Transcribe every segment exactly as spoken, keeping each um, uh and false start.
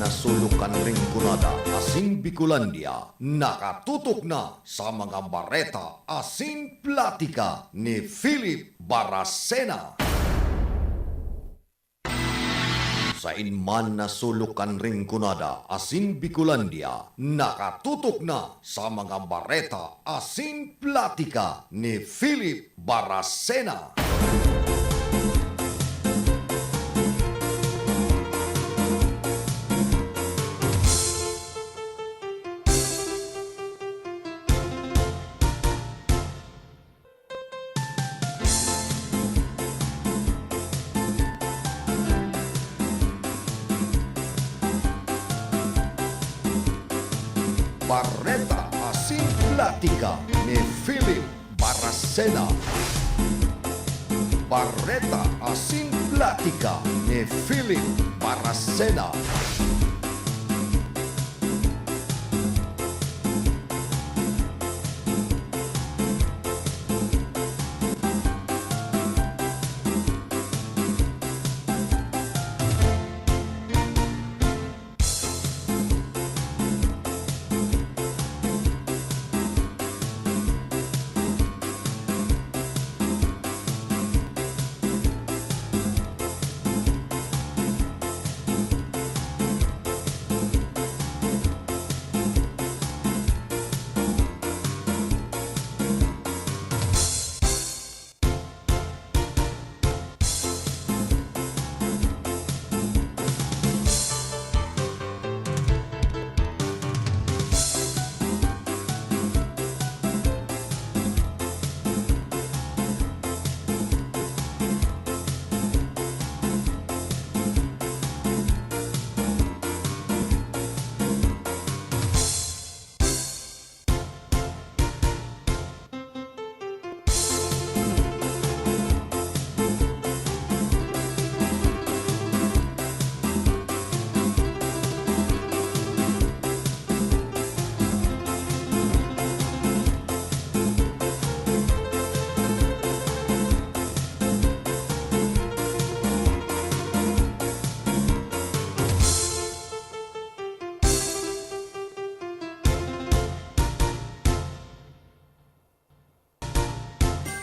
Sulok kan Rinconada asin Bicolandia, nakatutok na sa mga bareta asin platika ni Philip Baracena. Sain man na sulok kan Rinconada asin Bicolandia, nakatutok na sa mga bareta asin platika ni Philip Baracena. Bareta asin platika ni Philip Baracena. Bareta asin platika ni Philip Baracena.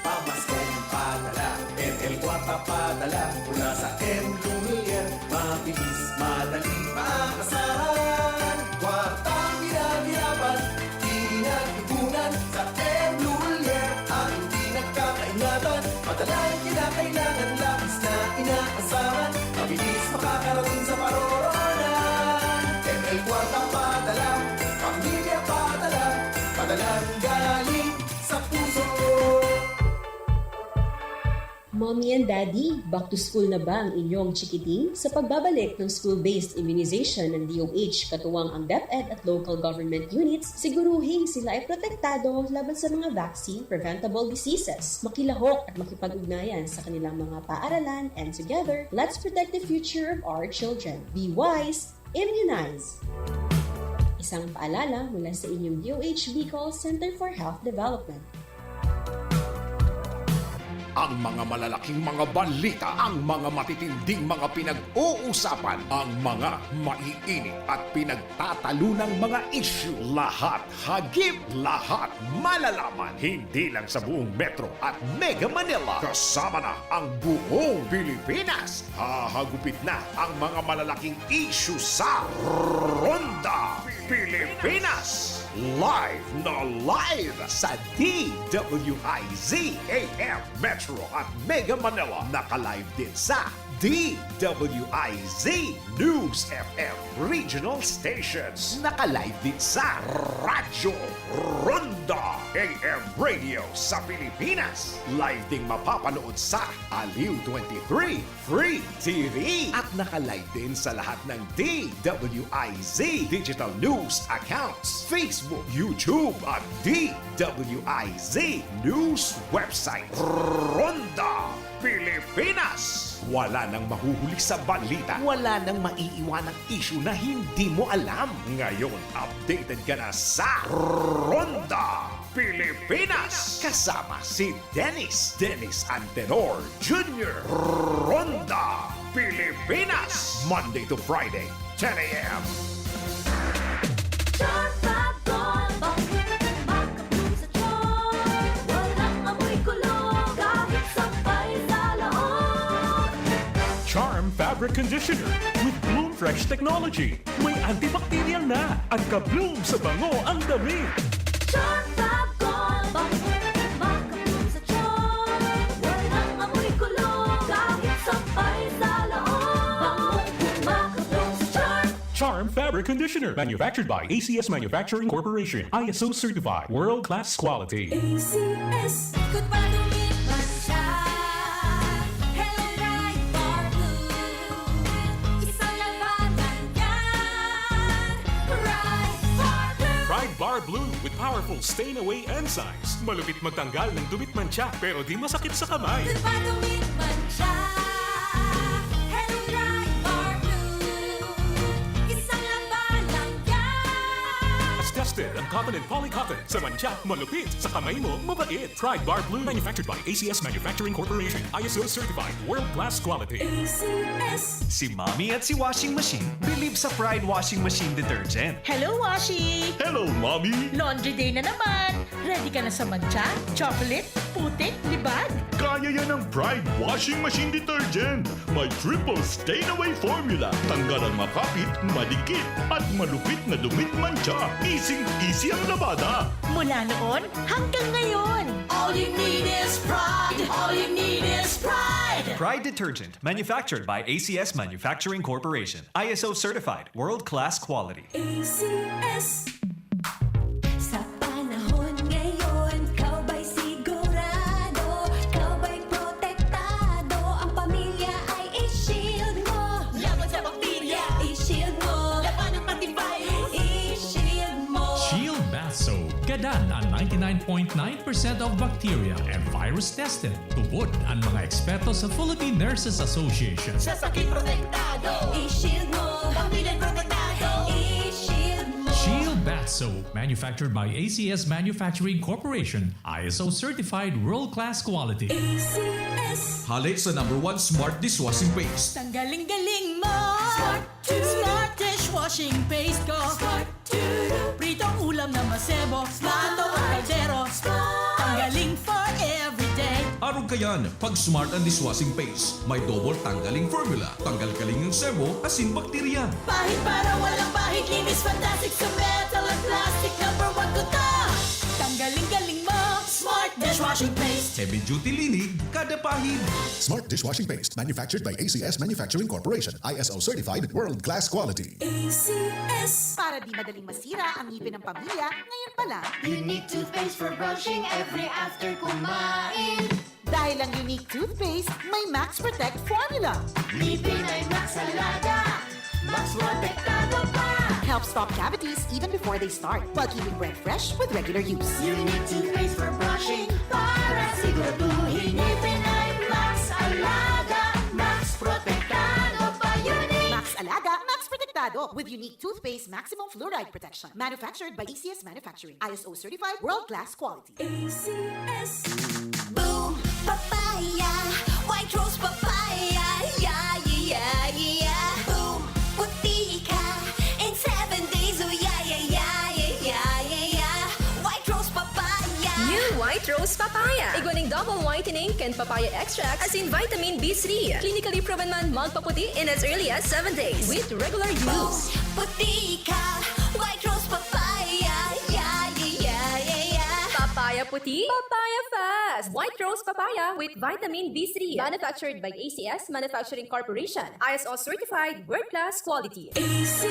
Pamaskong padala, M L Kwarta padala, mula sa M Lumiere. Mabilis, madali, maasahan. Kwartang pinaghirapan, pinag-ipunan. Sa M Lumiere, aking pinagkakaingatan. Padalang kinakailangan, labis na inaasahan. Mabilis makakarating sa paroroonan. M L Kwarta padala, pamilya padala, padalang galing sa puso. Mommy and Daddy, back to school na ba ang inyong chikiting? Sa pagbabalik ng school-based immunization ng D O H, katuwang ang DepEd at local government units, siguruhing sila ay protektado laban sa mga vaccine-preventable diseases. Makilahok at makipag-ugnayan sa kanilang mga paaralan, and together, let's protect the future of our children. Be wise, immunize! Isang paalala mula sa inyong D O H Bicol Center for Health Development. Ang mga malalaking mga balita, ang mga matitinding mga pinag-uusapan, ang mga maiinit at pinagtatalunang mga isyu, lahat hagip, lahat malalaman, hindi lang sa buong Metro at Mega Manila, kasama na ang buong Pilipinas. Hahagupit na ang mga malalaking isyu sa Ronda Pilipinas. Live na live sa D W I Z A M Metro at Mega Manila. Naka-live din sa D W I Z News F M Regional Stations. Naka-live din sa Radyo Ronda A M Radio sa Pilipinas. Live ding mapapanood sa Aliw twenty-three Free T V. At naka-live din sa lahat ng D W I Z digital news accounts, Facebook, YouTube, at D W I Z news website. Ronda Pilipinas. Wala nang mahuhuli sa balita. Wala nang maiiwanang isyu na hindi mo alam. Ngayon, updated ka na sa Ronda Pilipinas. Kasama si Dennis, Dennis Antenor Junior. Ronda Pilipinas. Monday to Friday, ten a.m. Charm Fab Gold, bangong makabloom sa charm. Walang amoy kulog, kahit sampay sa loob. Charm Fabric Conditioner with Bloom Fresh Technology. May antibacterial na at ka-bloom sa bango ang damit. Charm Fab Gold, bangong makabloom sa charm. Walang amoy kulog, kahit sampay sa loob. Bangong makabloom sa charm. Charm Fabric Conditioner, manufactured by A C S Manufacturing Corporation, I S O certified, world class quality. A C S. Ikot pa, dumit man siya. Hello, Pride Bar Blue. Isang labanan yan. Pride Bar Blue. Pride Bar Blue with powerful stain away enzymes. Malupit magtanggal ng dumit mantsa pero di masakit sa kamay. Ikot pa, dumit man siya. Hello, Pride Bar Blue. Isang labanan yan. Tested ang cotton and polycotton. Sa mantsa, malupit. Sa kamay mo, mabait. Pride Bar Blue. Manufactured by A C S Manufacturing Corporation. I S O certified. World class quality. A C S. Si Mommy at si Washing Machine believe sa Pride Washing Machine Detergent. Hello, Washi! Hello, Mommy! Laundry day na naman! Ready ka na sa mantsa, chocolate, putik, libag? Kaya yan ng Pride Washing Machine Detergent. May triple stain away formula. Tanggal ang makapit, madikit, at malupit na dumit mantsa. Easy-easy ang labada. Mula noon hanggang ngayon! All you need is Pride. All you need is Pride. Pride Detergent, manufactured by A C S Manufacturing Corporation. I S O certified, world-class quality. A C S. Sa panahon ngayon, ikaw ba'y sigurado? Ikaw ba'y protektado? Ang pamilya ay i-shield mo. Laban sa bakterya, i-shield mo. Labanan pati virus, i-shield mo. Shield Bath Soap. Gadan ang ninety-nine point nine percent of bacteria and virus tested. Tubod ang mga eksperto sa Philippine Nurses Association. Sa sakit protektado, i-shield mo. Pamilya protektado, i-shield mo. Shield Bath Soap, manufactured by A C S Manufacturing Corporation, I S O certified world-class quality. A C S. Hale sa number one smart dishwashing paste. Tanggaling-galing mo! Smart to Smart dishwashing paste ko! Smart to Pritong ulam na masebo, plato o kaldero. Tanggaling for everyday. Arog kayan, pag smart ang dishwashing paste, may double tanggaling formula. Tanggal kaling ang sebo, asin bakterya. Pahid para walang bahid, linis fantastic sa metal at plastic. Number one ko to. Tanggaling-galing mo. Smart dishwashing paste. Heavy duty linig, kada pahid. Smart dishwashing paste, manufactured by A C S Manufacturing Corporation, I S O certified, world-class quality. A C S. Para di madaling masira ang ngipin ng pamilya, ngayon pa lang. Unique toothpaste for brushing every after kumain. Dahil ang Unique Toothpaste may Max Protect Formula. Ngipin ay Max Alaga. Max Protektado pa. Helps stop cavities even before they start, while keeping breath fresh with regular use. Unique toothpaste for brushing para siguraduhin ngipin ay Max Alaga. Max Protektado pa. Unique. Max Alaga, Max Protektado with Unique Toothpaste Maximum Fluoride Protection. Manufactured by A C S Manufacturing. I S O certified, world-class quality. A C S. Boom Papaya, White Rose Papaya, yeah, yeah, yeah, yeah. Boom, puti ka in seven days, oh yeah, yeah, yeah, yeah, yeah, yeah, yeah. White Rose Papaya. New White Rose Papaya. Igwa ning double whitening kan papaya extract asin vitamin B three. Clinically proven man magpaputi in as early as seven days with regular use. Puti ka, White Rose Papaya, yeah, yeah, yeah, yeah, yeah. Papaya puti, papaya fast. White Rose Papaya with vitamin B three. Manufactured by A C S Manufacturing Corporation. I S O certified, world-class quality. A C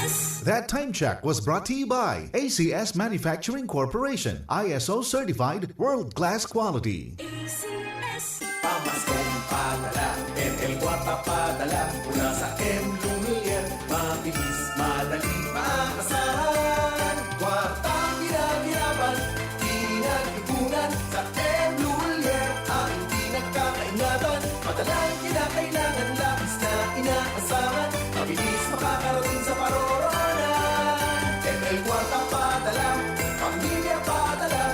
S. That time check was brought to you by A C S Manufacturing Corporation, I S O certified, world-class quality. A C S. Pamaskong padala, M L Kwarta padala, mula sa M Lumiere, mabilis, madali, maasahan. Kwartang pinaghirapan, pinag-ipunan, sa M Lumiere, aking pinagkakaingatan. Padalang kinakailangan, labis na inaasahan, mabilis makakarating sa paroroonan. M L Kwarta padala, pamilya padala,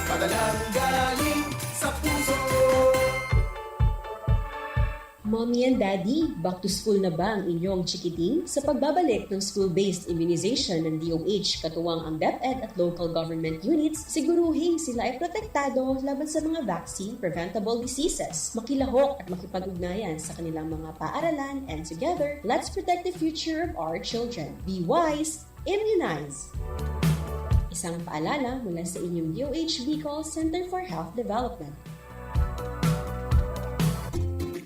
padalang galing sa puso. Mommy and Daddy, back to school na ba ang inyong chikiting? Sa pagbabalik ng school-based immunization ng D O H, katuwang ang DepEd at local government units, siguruhing sila ay protektado laban sa mga vaccine-preventable diseases. Makilahok at makipag-ugnayan sa kanilang mga paaralan, and together, let's protect the future of our children. Be wise, immunize! Isang paalala mula sa inyong D O H Bicol Center for Health Development.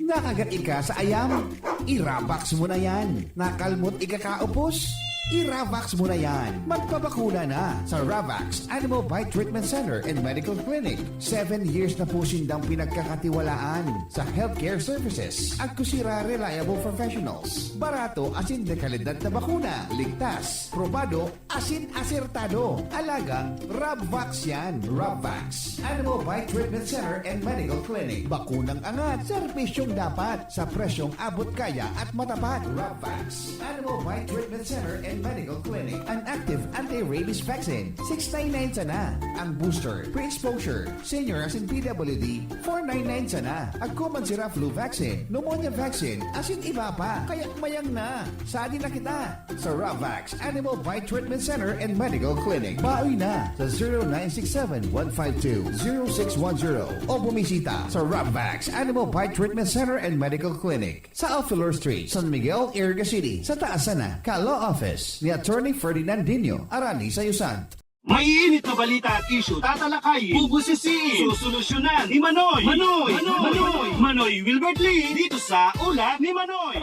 Nakagat ika sa ayam? I-Ravax mo na yan. Nakalmot ika kaupos? I-Ravax mo na yan. Magpabakuna na sa Ravax Animal Bite Treatment Center and Medical Clinic. Seven years na po sindang pinagkakatiwalaan sa healthcare services. Agkusira reliable professionals. Barato asin dekalidad na bakuna. Ligtas, probado, asin asertado. Alagang Rabvax yan. Rabvax. Animal Bite Treatment Center and Medical Clinic. Bakunang angat. Serbisyong dapat sa presyong abot kaya at matapat. Rabvax. Animal Bite Treatment Center and Medical Clinic. An active anti-rabies vaccine. Six nine nine sana. Ang booster, pre-exposure, senior asin P W D, four nine nine sana. Agko man sira flu vaccine, pneumonia vaccine, asin iba pa. Kaya mayang na. Sadi na kita. Sa Rabvax Animal Bite Treatment Center and Medical Clinic. Baoy na sa zero nine six seven one five two zero six one zero o bumisita sa Rabvax Animal Bite Treatment Center and Medical Clinic sa Alfilor Street, San Miguel, Iriga City, sa taas sana ka Law Office ni Attorney Ferdinandinho Arani Sayusan. Maiinit na balita at isyu, tatalakayin, bubusisiin, susolusyonan ni Manoy. Manoy! Manoy! Manoy! Manoy Wilbert Lee dito sa Ulat ni Manoy.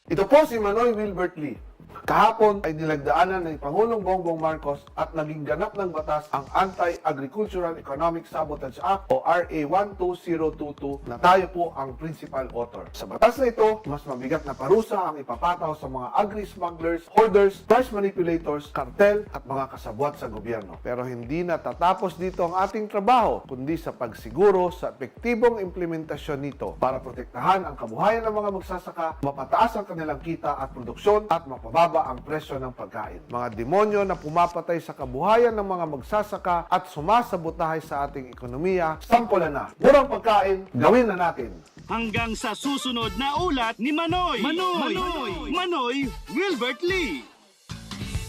Ito po si Manoy Wilbert Lee. Kahapon ay nilagdaanan ni Pangulong Bongbong Marcos at naging ganap ng batas ang Anti-Agricultural Economic Sabotage Act o R A one two zero two two na tayo po ang principal author. Sa batas na ito, mas mabigat na parusa ang ipapataw sa mga agri-smugglers, hoarders, price manipulators, kartel at mga kasabwat sa gobyerno. Pero hindi natatapos dito ang ating trabaho, kundi sa pagsiguro sa epektibong implementasyon nito para protektahan ang kabuhayan ng mga magsasaka, mapataas ang kanilang kita at produksyon at mapababa ang presyo ng pagkain. Mga demonyo na pumapatay sa kabuhayan ng mga magsasaka at sumasabotahe sa ating ekonomiya, sampulan na. Murang pagkain, gawin na natin! Hanggang sa susunod na Ulat ni Manoy. Manoy! Manoy! Manoy Wilbert Lee.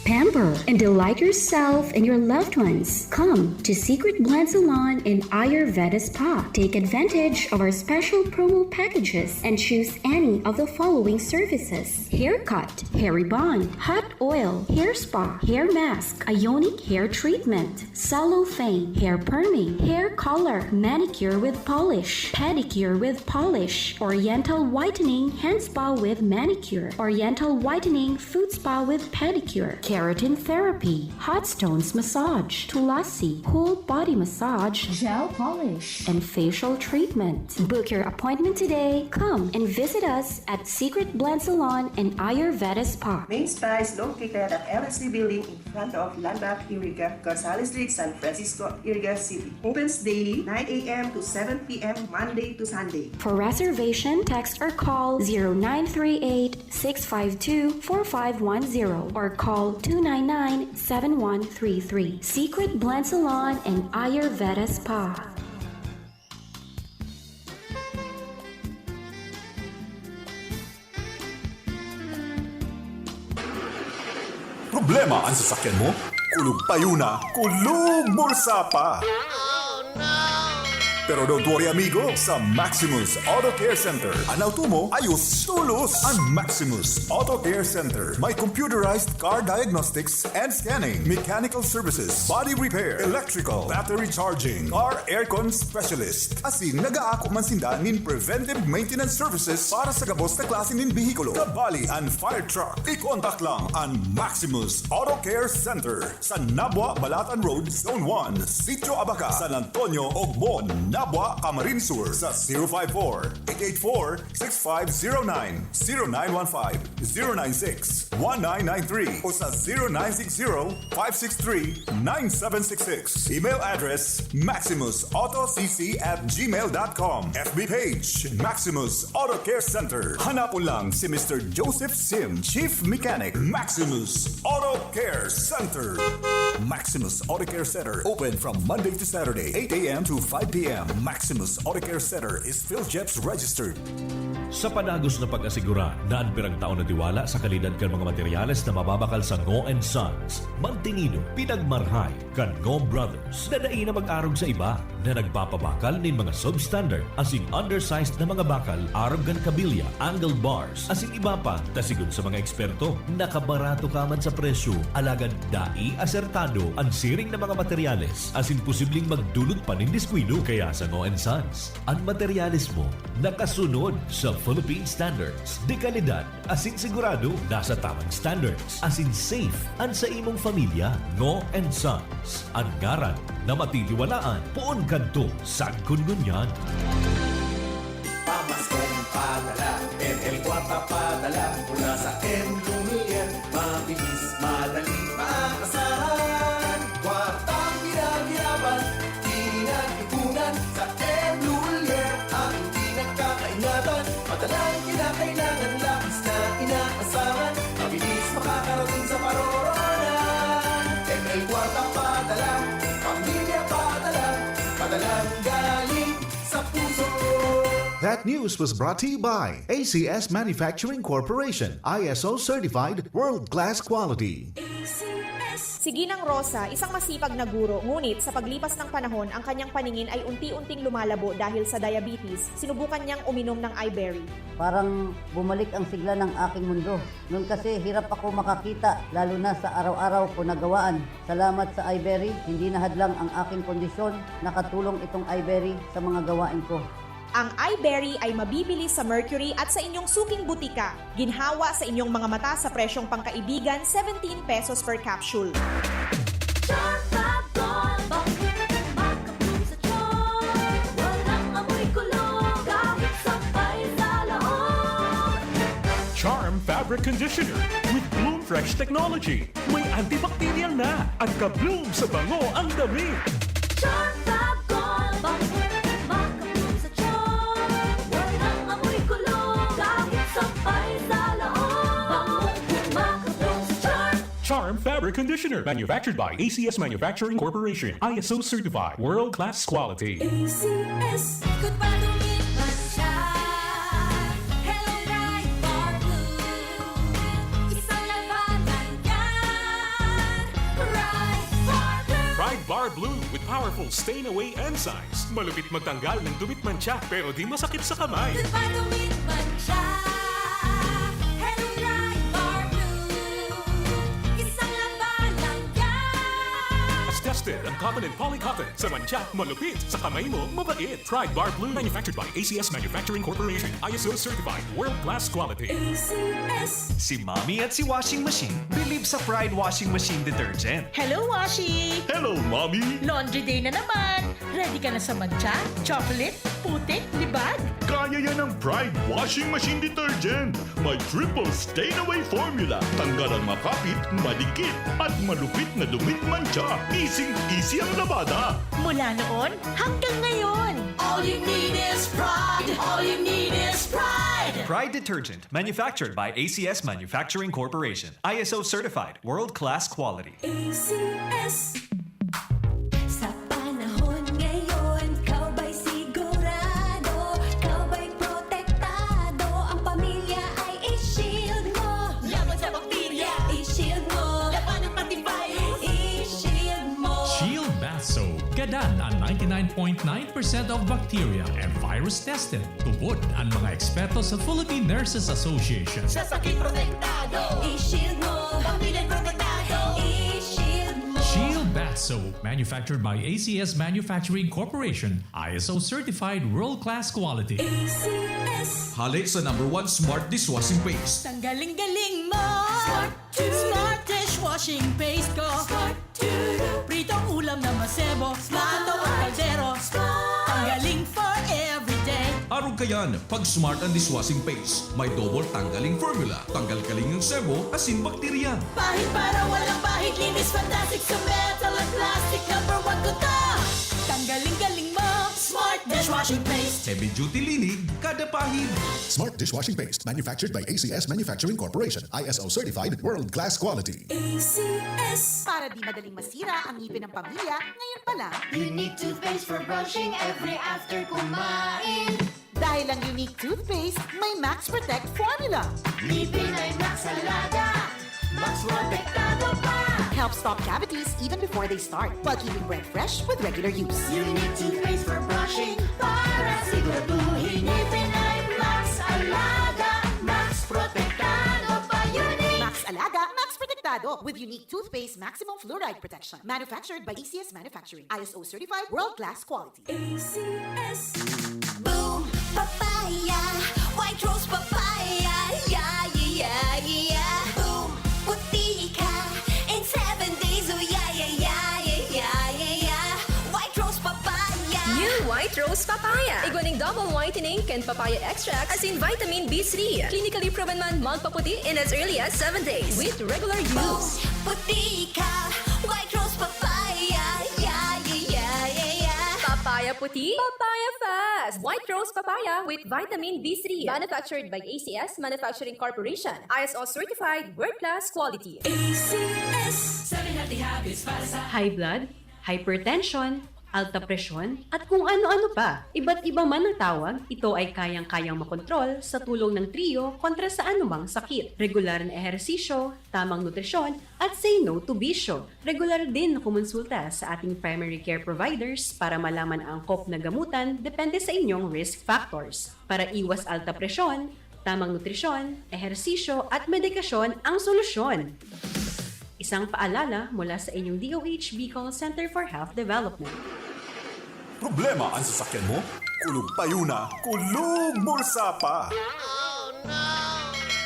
Pamper and delight yourself and your loved ones. Come to Secret Blend Salon and Ayurveda Spa. Take advantage of our special promo packages and choose any of the following services: haircut, hair rebond, hot oil, hair spa, hair mask, ionic hair treatment, cellophane, hair perming, hair color, manicure with polish, pedicure with polish, oriental whitening, hand spa with manicure, oriental whitening, foot spa with pedicure, keratin therapy, hot stones massage, tulasi, cool body massage, gel polish, and facial treatment. Book your appointment today. Come and visit us at Secret Blend Salon and Ayurveda Spa. Main spa is located at L S C Building in front of Landmark Iriga, Gonzales Street, San Francisco, Iriga City. Opens daily, nine a.m. to seven p.m., Monday to Sunday. For reservation, text or call zero nine three eight, six five two, four five one zero or call two nine nine, seven one three three. Secret Blend Salon and Ayurveda Spa. Problema an sasakyan mo? Kulog payo na, kulog bulsa pa! Pero don't worry, amigo. Sa Maximus Auto Care Center, an auto mo ayos tolos. An Maximus Auto Care Center may computerized car diagnostics and scanning, mechanical services, body repair, electrical, battery charging, car aircon specialist. Asin nagaako man sinda nin preventive maintenance services para sa gabos na klase nin behikulo, kabali an fire truck. I-contact lang an Maximus Auto Care Center sa Nabua Balatan Road, Zone one, Sitio Abaca, San Antonio, Ogbon, Nabua, Camarines Sur, sa zero five four, eight eight four, six five zero nine, zero nine one five, zero nine six, one nine nine three o sa zero nine six zero, five six three, nine seven six six. Email address, maximus auto c c at gmail dot com. F B page, Maximus Auto Care Center. Hanapon lang si Mister Joseph Sim, Chief Mechanic, Maximus Auto Care Center. Maximus Auto Care Center, open from Monday to Saturday, eight a m to five p m. Maximus Auto Care Center is PhilGEPS registered. Sa padagos na pag-asigura na an pirang taon na tiwala sa kalidad kan mga materyales na mababakal sa Ngo and Sons, mantinido, pinagmarhay kan Ngo Brothers na dai na mag-arog sa iba na nagpapabakal nin mga substandard asin undersized na mga bakal arog kan kabilya, angle bars, asin iba pa, ta sigon sa mga eksperto, nakabarato ka man sa presyo, alagad dai asertado an siring na mga materyales asin posibleng magdulot pa nin diskuido. Kaya sa Ngo and Sons, an materyales mo nakasunod sa Philippine standards de kalidad asin sigurado nasa tamang standards asin safe an sa imong pamilya. Ngo and Sons, an ngaran na matitiwalaan poon kadto sagkon ngunyan. Pamaskong padala, M L Kwarta padala mula sa M Lumiere. Mabilis, madali, maasahan. Kwartang pinaghirapan, pinag-ipunan sa M Lumiere. Ang hindi na kakaingatan, padalang kinakailangan, labis na inaasahan. Mabilis makakarating sa paroroonan. M L Kwarta padala, pamilya padala, padalang galing sa puso. That news was brought to you by A C S Manufacturing Corporation, I S O certified, world class quality. Si Ginang Rosa, isang masipag na guro, ngunit sa paglipas ng panahon, ang kanyang paningin ay unti-unting lumalabo dahil sa diabetes. Sinubukan niyang uminom ng Iberry. Parang bumalik ang sigla ng aking mundo. Noon kasi hirap ako makakita, lalo na sa araw-araw ko na gawaan. Salamat sa Iberry, hindi na hadlang ang aking kondisyon. Nakatulong itong Iberry sa mga gawain ko. Ang Iberry ay mabibili sa Mercury at sa inyong suking butika. Ginhawa sa inyong mga mata sa presyong pangkaibigan, seventeen pesos per capsule. Charm Fab Gold, bakit makabloom sa charm? Walang amoy kulog, kahit sampay sa loob. Charm Fabric Conditioner with Bloom Fresh Technology. May antibacterial na at ka-bloom sa bango ang damit. Charm Fab Gold, bakit makabloom sa charm? Walang amoy kulog, kahit sampay sa loob. Bangong makabloom sa charm. Charm Fabric Conditioner, manufactured by A C S Manufacturing Corporation, I S O certified, world class quality. A C S. Good pa dumi't mantsa. Hello, Pride Bar Blue. Isang labanan yan. Pride Bar Blue. Pride Bar Blue with powerful stain away enzymes. Malupit magtanggal ng dumi't mantsa pero di masakit sa kamay. Good pa dumi't mantsa. Hello, Pride Bar Blue. Isang labanan yan. Tested ang cotton and poly cotton. Sa mantsa, malupit. Sa kamay mo, mabait. Pride Bar Blue, manufactured by A C S Manufacturing Corporation. I S O certified, world class quality. A C S. Si Mommy at si Washing Machine believe sa Pride Washing Machine Detergent. Hello, Washi! Hello, Mommy! Laundry day na naman! Ready ka na sa mantsa, chocolate, putik, libag? Kaya yan ng Pride Washing Machine Detergent. May triple stain away formula. Tanggal ang makapit, madikit, at malupit na dumi't mantsa. Easy-easy ang labada. Mula noon hanggang ngayon. All you need is Pride. All you need is Pride. Pride Detergent, manufactured by A C S Manufacturing Corporation. I S O certified, world-class quality. A C S. Sa panahon ngayon, ikaw ba'y sigurado? Ikaw ba'y protektado? Ang pamilya ay i-shield mo. Laban sa bakterya, i-shield mo. Laban ng pati virus, i-shield mo. Shield Bath Soap. Gadan ang ninety-nine point nine percent of bacteria and virus tested. Tubod ang mga eksperto sa Philippine Nurses Association. Sa sakit protektado, i-shield mo. Pamilya protektado, i-shield mo. Shield Bath Soap, manufactured by A C S Manufacturing Corporation, I S O certified world-class quality. A C S. Hale sa number one smart dishwashing paste. Tanggaling-galing mo! Smart to. Smart dishwashing paste ko! Smart to. Pritong ulam na masebo, plato o kaldero. Tanggaling for everyday. Arog kayan, pag smart ang dishwashing paste, may double tanggaling formula. Tanggal kaling ang sebo, asin bakterya. Pahid para walang bahid, linis fantastic sa metal at plastic. Number one ko to! Tanggaling-galing mo! Smart Dishwashing paste. Heavy duty linig, kada pahid. Smart dishwashing paste, manufactured by A C S Manufacturing Corporation, I S O certified, world class quality. A C S. Para di madaling masira ang ngipin ng pamilya, ngayon pa lang. Unique toothpaste for brushing every after kumain. Dahil ang Unique Toothpaste may Max Protect Formula. Ngipin ay Max Alaga, Max Protektado pa. Help stop cavities even before they start, while keeping breath fresh with regular use. Unique toothpaste for brushing para siguraduhin ngipin ay Max Alaga, Max Protektado pa. Unique. Max Alaga, Max Protektado with Unique Toothpaste Maximum Fluoride Protection. Manufactured by A C S Manufacturing. I S O certified, world class quality. A C S. Boom Papaya, White Rose Papaya, yeah, yeah, yeah, yeah. Boom, puti ka in seven days, oh yeah, yeah, yeah, yeah, yeah, yeah, yeah. White Rose Papaya. New White Rose Papaya. Igwa ning double whitening kan papaya extract asin vitamin B three. Clinically proven man magpaputi in as early as seven days with regular use. Puti ka, White Rose Papaya, yeah, yeah, yeah, yeah, yeah. Papaya puti, papaya fast. White Rose Papaya with vitamin B three. Manufactured by A C S Manufacturing Corporation. I S O certified, world class quality. A C S. Seven healthy habits para sa high blood, hypertension, alta presyon, at kung ano-ano pa. Iba't iba man ang tawag, ito ay kayang-kayang makontrol sa tulong ng Trio kontra sa anumang sakit. Regular na ehersisyo, tamang nutrisyon, at say no to bisyo. Regular din na kumonsulta sa ating primary care providers para malaman ang angkop na gamutan depende sa inyong risk factors. Para iwas alta presyon, tamang nutrisyon, ehersisyo at medikasyon ang solusyon. Isang paalala mula sa inyong D O H Bicol Center for Health Development. Problema an sasakyan mo? Kulog payo na, kulog bulsa pa!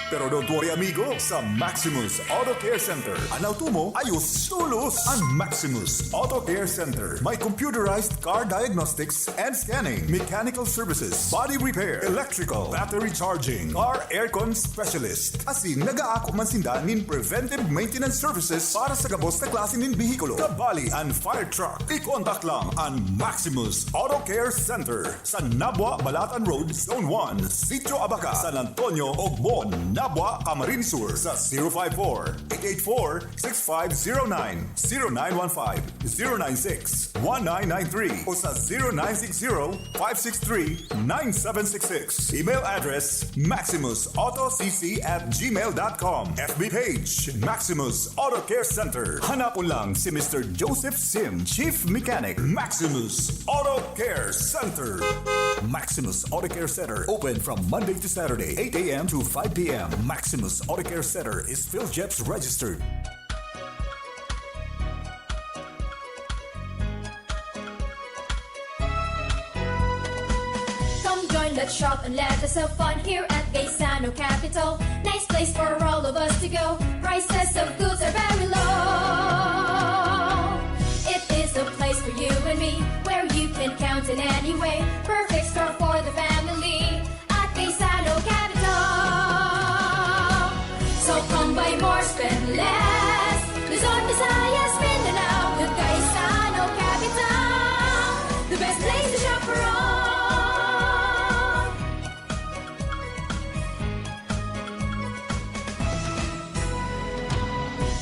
Pero don't worry amigo, sa Maximus Auto Care Center, an auto mo ayos tolos! An Maximus Auto Care Center may computerized car diagnostics and scanning, mechanical services, body repair, electrical, battery charging, car aircon specialist. Asin nagaako man sinda nin preventive maintenance services para sa gabos na klase nin behikulo, kabali an fire truck. I-contact lang an Maximus Auto Care Center sa Nabua Balatan Road, Zone one, Sitio Abaca, San Antonio, Ogbon, Nabua, Camarines Sur sa zero five four, eight eight four, six five zero nine, zero nine one five, zero nine six, one nine nine three o sa zero nine six zero, five six three, nine seven six six. Email address, maximusautocc at gmail dot com. F B page, Maximus Auto Care Center. Hanapon lang si Mister Joseph Sim, Chief Mechanic, Maximus Auto Care Center. Maximus Auto Care Center, open from Monday to Saturday, eight a.m. to five p.m. Maximus Auto Care Center is PhilGEPS registered. Come join, let's shop and let us have fun here at Gaisano Capital. Nice place for all of us to go. Prices of goods are very low. It is a place for you and me where you can count in any way. Perfect store for the family at Gaisano Capital. So come buy more, spend less. Luzon, Visayas, Mindanao with Gaisano Capital. The best place to shop around.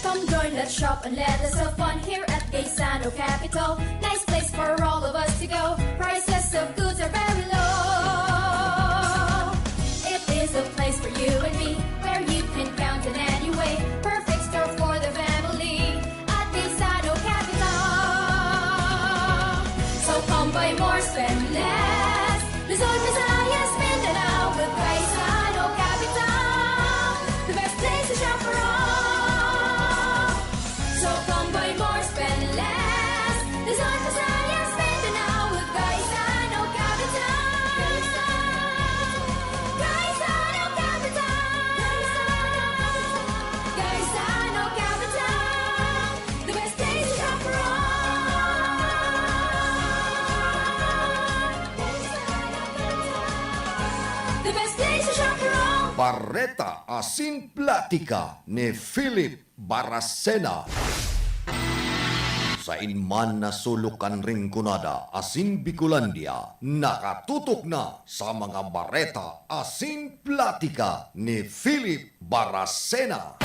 Come join, let's shop and let us have fun here at Gaisano Capital. Nice place for all of us to go. Prices of goods are very low. It is a place for you and me where you can count in any way. Perfect store for the family at Gaisano Capital. So come buy more, spend less. Luzon, Visayas, Mindanao with Gaisano Capital. The best place to shop around. So come buy more, spend less. Luzon, Visayas, Mindanao with Gaisano Capital. Gaisano Capital. Gaisano Capital. The best place to shop around. The best place to shop around. Bareta asin platika ni Philip Baracena. Sain man na sulok kan Rinconada asin Bicolandia, nakatutok na sa mga bareta asin platika ni Philip Baracena.